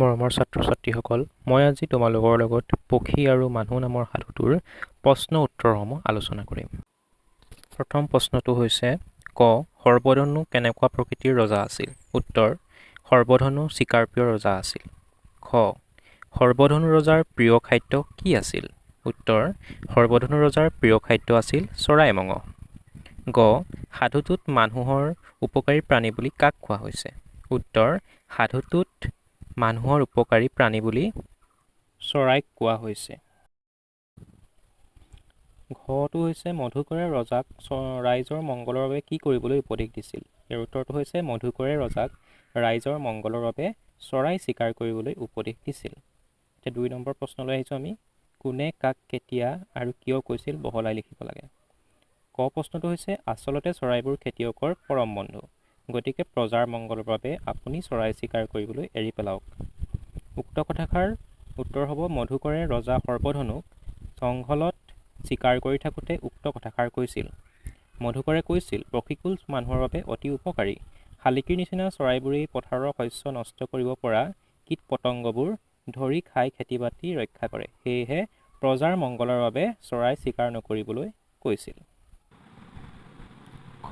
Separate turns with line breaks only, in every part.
মৰমৰ ছাত্ৰ-ছাত্ৰীসকল, মই আজি তোমালোকৰ লগত পখী আৰু মানুহ নামৰ সাধুটোৰ প্ৰশ্ন উত্তৰসমূহ আলোচনা কৰিম। প্ৰথম প্ৰশ্নটো হৈছে ক, সৰ্বধনু কেনেকুৱা প্ৰকৃতিৰ ৰজা আছিল? উত্তৰ, সৰ্বধনু চিকাৰপ্ৰিয় ৰজা আছিল। খ, সৰ্বধনু ৰজাৰ প্ৰিয় খাদ্য কি আছিল? উত্তৰ, সৰ্বধনু ৰজাৰ প্ৰিয় খাদ্য আছিল চৰাই মঙহ। গ, সাধুটোত মানুহৰ উপকাৰী প্ৰাণী বুলি কাক কোৱা হৈছে? উত্তৰ, সাধুটোত মানুহৰ উপকাৰী প্ৰাণী বুলি চৰাইক কোৱা হৈছে। ঘটো হৈছে মধুকৰে ৰজাক ৰাইজৰ মংগলৰ বাবে কি কৰিবলৈ উপদেশ দিছিল? ইয়াৰ উত্তৰটো হৈছে মধুকৰে ৰজাক ৰাইজৰ মংগলৰ বাবে চৰাই চিকাৰ কৰিবলৈ উপদেশ দিছিল। এতিয়া 2 নম্বৰ প্ৰশ্নলৈ আহিছোঁ আমি। কোনে কাক কেতিয়া আৰু কিয় কৈছিল বহলাই লিখিব লাগে। ক প্ৰশ্নটো হৈছে আচলতে চৰাইবোৰ খেতিয়কৰ পৰম বন্ধু, গতিকে প্ৰজাৰ মংগলৰ বাবে আপুনি চৰাই চিকাৰ কৰিবলৈ এৰি পেলাওক। উক্ত কথাষাৰ উত্তৰ হ'ব মধুকৰে ৰজা সৰ্বধনুক জংঘলত চিকাৰ কৰি থাকোঁতে উক্ত কথাষাৰ কৈছিল। মধুকৰে কৈছিল পক্ষীকুল মানুহৰ বাবে অতি উপকাৰী। শালিকীৰ নিচিনা চৰাইবোৰেই পথাৰৰ শস্য নষ্ট কৰিব পৰা কীট পতংগবোৰ ধৰি খাই খেতি বাতি ৰক্ষা কৰে, সেয়েহে প্ৰজাৰ মংগলৰ বাবে চৰাই চিকাৰ নকৰিবলৈ কৈছিল। খ,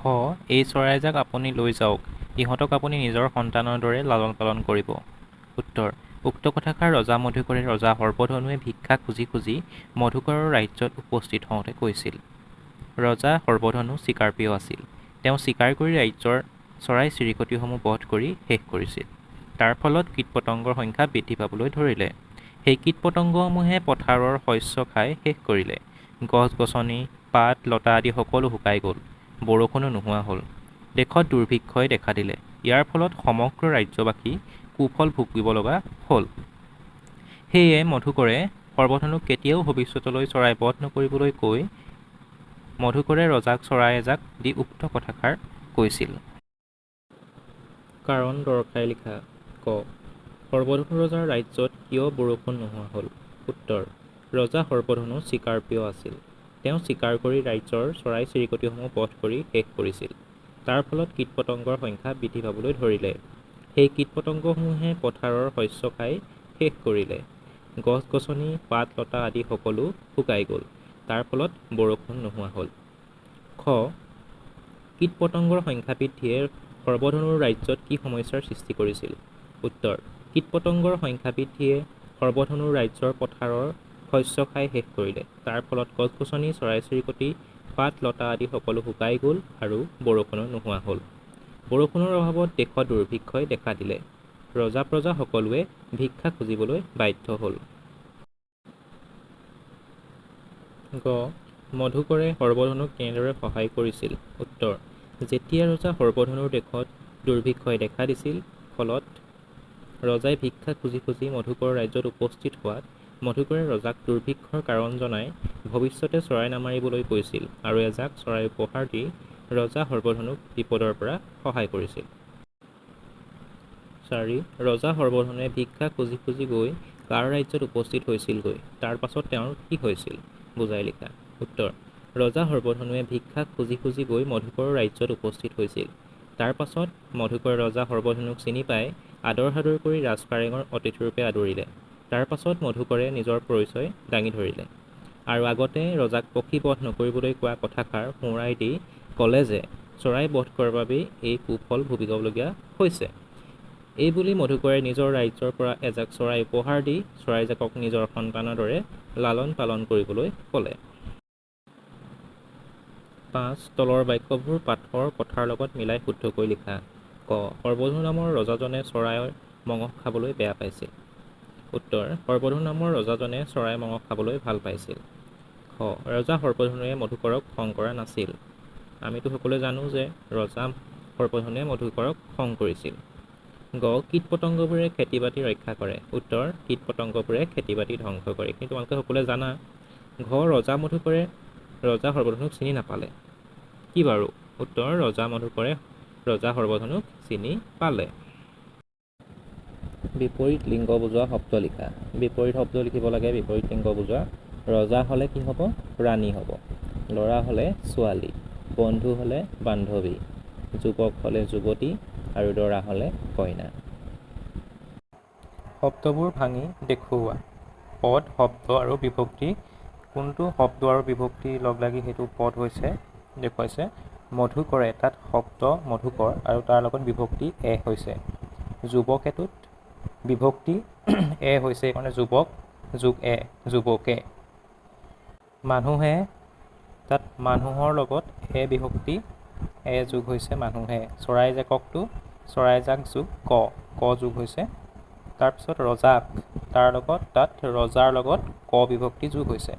এই চৰাইজাক আপুনি লৈ যাওক, ইহঁতক আপুনি নিজৰ সন্তানৰ দৰে লালন পালন কৰিব। উত্তৰ, উক্ত কথাষাৰ ৰজা মধুকৰে ৰজা সৰ্বধনুৱে ভিক্ষা খুজি খুজি মধুকৰৰ ৰাজ্যত উপস্থিত হওঁতে কৈছিল। ৰজা সৰ্বধনু চিকাৰপ্ৰিয় আছিল। তেওঁ চিকাৰ কৰি ৰাজ্যৰ চৰাই চিৰিকটিসমূহ বধ কৰি শেষ কৰিছিল। তাৰ ফলত কীট পতংগৰ সংখ্যা বৃদ্ধি পাবলৈ ধৰিলে। সেই কীট পতংগসমূহে পথাৰৰ শস্য খাই শেষ কৰিলে। গছ গছনি, পাত লতা আদি সকলো শুকাই গ'ল। বৰষুণো নোহোৱা হ'ল। দেশত দুৰ্ভিক্ষই দেখা দিলে। ইয়াৰ ফলত সমগ্ৰ ৰাজ্যবাসী কুফল ভুগিব লগা হ'ল। সেয়ে মধুকৰে সৰ্বধনুক কেতিয়াও ভৱিষ্যতলৈ চৰাই বধ নকৰিবলৈ কৈ মধুকৰে ৰজাক চৰাই এজাক দি উক্ত কথাষাৰ কৈছিল। কাৰণ দৰ্শাই লিখা। ক, সৰ্বধনু ৰজাৰ ৰাজ্যত কিয় বৰষুণ নোহোৱা হ'ল? উত্তৰ, ৰজা সৰ্বধনু চিকাৰপ্ৰিয় আছিল। তেওঁ চিকাৰ কৰি ৰাজ্যৰ চৰাই চিৰিকটিসমূহ বধ কৰি শেষ কৰিছিল। তাৰ ফলত কীট পতংগৰ সংখ্যা বৃদ্ধি পাবলৈ ধৰিলে। সেই কীট পতংগসমূহে পথাৰৰ শস্য খাই শেষ কৰিলে। গছ গছনি, পাত লতা আদি সকলো শুকাই গ'ল। তাৰ ফলত বৰষুণ নোহোৱা হ'ল। খ, কীট পতংগৰ সংখ্যা বৃদ্ধিয়ে সৰ্বধনুৰ ৰাজ্যত কি সমস্যাৰ সৃষ্টি কৰিছিল? উত্তৰ, কীট পতংগৰ সংখ্যা বৃদ্ধিয়ে সৰ্বধনুৰ ৰাজ্যৰ পথাৰৰ শস্য খাই শেষ কৰিলে। তাৰ ফলত গছ গছনি, চৰাই চিৰিকটি, পাত লতা আদি সকলো শুকাই গ'ল আৰু বৰষুণো নোহোৱা হ'ল। বৰষুণৰ অভাৱত দেশত দুৰ্ভিক্ষই দেখা দিলে। ৰজা প্ৰজা সকলোৱে ভিক্ষা খুজিবলৈ বাধ্য হ'ল। গ, মধুকৰে সৰ্বধনুক কেনেদৰে সহায় কৰিছিল? উত্তৰ, যেতিয়া ৰজা সৰ্বধনুৰ দেশত দুৰ্ভিক্ষই দেখা দিছিল, ফলত ৰজাই ভিক্ষা খুজি খুজি মধুকৰৰ ৰাজ্যত উপস্থিত হোৱাত মধুকৰে ৰজাক দুৰ্ভিক্ষৰ কাৰণ জনাই ভৱিষ্যতে চৰাই নামাৰিবলৈ কৈছিল আৰু এজাক চৰাই উপহাৰ দি ৰজা সৰ্বধনুক বিপদৰ পৰা সহায় কৰিছিল। 4, ৰজা সৰ্বধনুৱে ভিক্ষা খুজি খুজি গৈ কাৰ ৰাজ্যত উপস্থিত হৈছিলগৈ? তাৰ পাছত তেওঁৰ কি হৈছিল? বুজাই লিখা। উত্তৰ, ৰজা সৰ্বধনুৱে ভিক্ষা খুজি খুজি গৈ মধুকৰৰ ৰাজ্যত উপস্থিত হৈছিল। তাৰ পাছত মধুকৰে ৰজা সৰ্বধনুক চিনি পাই আদৰ সাদৰ কৰি ৰাজকাৰেঙৰ অতিথিৰূপে আদৰিলে। তাৰ পাছত মধুকৰে নিজৰ পৰিচয় দাঙি ধৰিলে আৰু আগতে ৰজাক পক্ষী বধ নকৰিবলৈ কোৱা কথাষাৰ সোঁৱৰাই দি ক'লে যে চৰাই বধ কৰাৰ বাবেই এই কুফল ভুগিবলগীয়া হৈছে। এইবুলি মধুকৰে নিজৰ ৰাজ্যৰ পৰা এজাক চৰাই উপহাৰ দি চৰাইজাকক নিজৰ সন্তানৰ দৰে লালন পালন কৰিবলৈ ক'লে। 5, তলৰ বাক্যবোৰ পাঠৰ কথাৰ লগত মিলাই শুদ্ধকৈ লিখা। ক, সৰ্বধনু নামৰ ৰজাজনে চৰাইৰ মঙহ খাবলৈ বেয়া পাইছিল। উত্তৰ, সৰ্বধনু নামৰ ৰজাজনে চৰাই মঙহ খাবলৈ ভাল পাইছিল। খ, ৰজা সৰ্বধনুৱে মধুকৰক খং কৰা নাছিল। আমিতো সকলোৱে জানো যে ৰজা সৰ্বধনুৱে মধুকৰক খং কৰিছিল। গ, কীট পতংগবোৰে খেতি বাতি ৰক্ষা কৰে। উত্তৰ, কীট পতংগবোৰে খেতি বাতি ধ্বংস কৰে। এইখিনি তোমালোকে সকলোৱে জানা। ঘ, ৰজা মধুকৰে ৰজা সৰ্বধনুক চিনি নাপালে। কি বাৰু? উত্তৰ, ৰজা মধুকৰে ৰজা সৰ্বধনুক চিনি পালে। বিপৰীত লিংগ বুজোৱা শব্দ লিখা। বিপৰীত শব্দ লিখিব লাগে, বিপৰীত লিংগ বুজোৱা। ৰজা হ'লে কি হ'ব? ৰাণী হ'ব। ল'ৰা হ'লে ছোৱালী, বন্ধু হ'লে বান্ধৱী, যুৱক হ'লে যুৱতী আৰু দৰা হ'লে কইনা। শব্দবোৰ ভাঙি দেখুওৱা। পদ, শব্দ আৰু বিভক্তি, কোনটো শব্দ আৰু বিভক্তি লগ লাগি সেইটো পদ হৈছে দেখুৱাইছে। মধুকৰে, তাত শব্দ মধুকৰ আৰু তাৰ লগত বিভক্তি এ হৈছে। যুৱকেটোত বিভক্তি এ হৈছে, সেইকাৰণে যুৱক যোগ এ, যুৱকে। মানুহে, তাত মানুহৰ লগত এ বিভক্তি এ যোগ হৈছে, মানুহে। চৰাই জাককটো চৰাই জাক যোগ ক, ক যোগ হৈছে। তাৰপিছত ৰজাক, তাৰ লগত তাত ৰজাৰ লগত ক বিভক্তি যোগ হৈছে।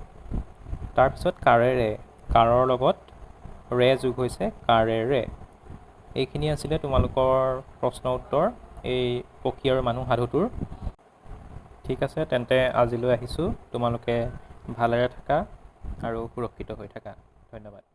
তাৰপিছত কাৰেৰে, কাৰৰ লগত ৰে যোগ হৈছে, কাৰেৰে। এইখিনি আছিলে তোমালোকৰ প্ৰশ্ন উত্তৰ এই পক্ষী আৰু মানুহ সাধুটোৰ। ঠিক আছে, তেন্তে আজিলৈ আহিছোঁ। তোমালোকে ভালেৰে থাকা আৰু সুৰক্ষিত হৈ থাকা। ধন্যবাদ।